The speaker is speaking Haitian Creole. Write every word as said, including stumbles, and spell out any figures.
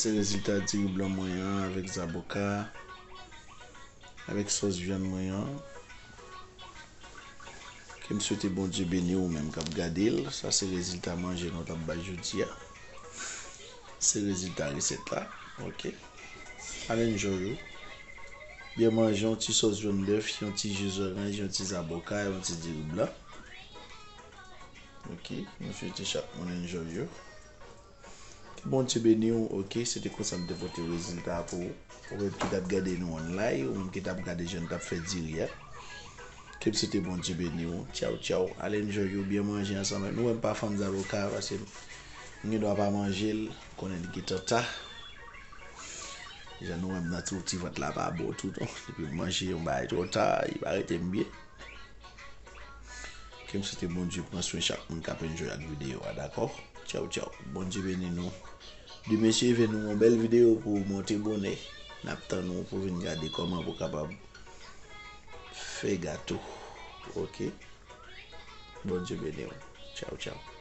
Se rezilta diri blan mwen an avèk zaboka, avèk sòs vyann mwen an. Ke m swete Bondye beni ou menm k ap gade l. Sa se rezilta manje nou t ap bay jodi a. Se rezilta resèt la. Ok. Al enjoy ou. Byen manje, yon ti sòs jòn dèf, yon ti ji zoranj, yon ti zaboka, yon ti diri blan. Ok. Nou swete chak moun enjoy yo. Ke Bondye beni w, ok, se te konsa m te pote rezilta pou ou. Ou menm ki t ap gade nou an live, ou menm ki t ap gade jan n t ap fè diri a. Ke m swete Bondye beni w. Tchaw, tchaw. Al enjoy ou, byen manje ansanm. Nou wè m pa fann zaboka, paske m gen dwa pa manje l, konnen li gentan ta. Jan nou wè m nan ti, ti vant la pa bon tou, non. Depi m manje yon bagay twò ta, li pa rete m byen. Ke m swete Bondye pran swen chak moun k ap enjoy ak videyo a, dakò? Tchaw, tchaw. Bondye beni nou. Demen, si Dye vle, nou yon bèl videyo pou monte bonè. N ap tann ou pou vin gade kòman pou kapab fè gato. Ok? Bondye beni w. Tchaw, tchaw.